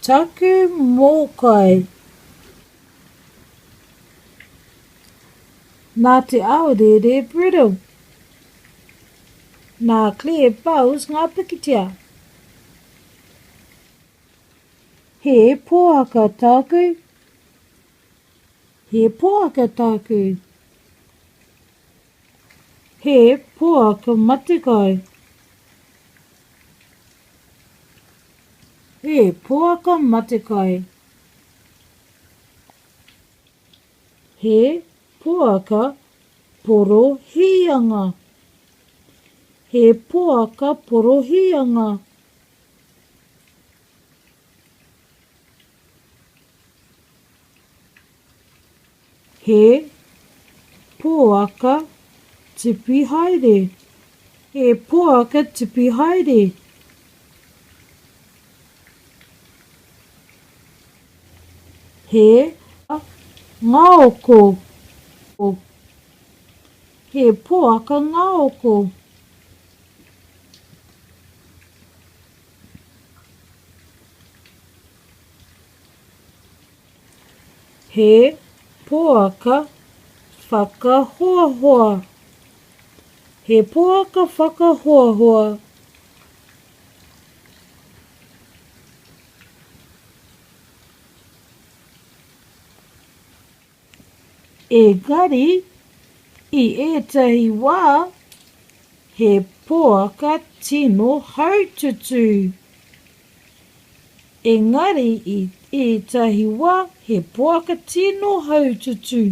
Taku mōkai. Nā Te Aorere Brittle. Nā Claire Bowes ngā pikitia. He poaka tāku. He poaka tāku. He poaka matekai. He poaka matekai. He poaka porohīanga. He poaka porohīanga. He poaka tipi haere. He poaka tipi haere. He ngaoko. He poaka ngaoko. He poaka whakahoahoa. He poaka whakahoahoa. Engari, i ētahi wā, he poaka tino haututū. Engari i ētahi wā, he poaka tino haututū.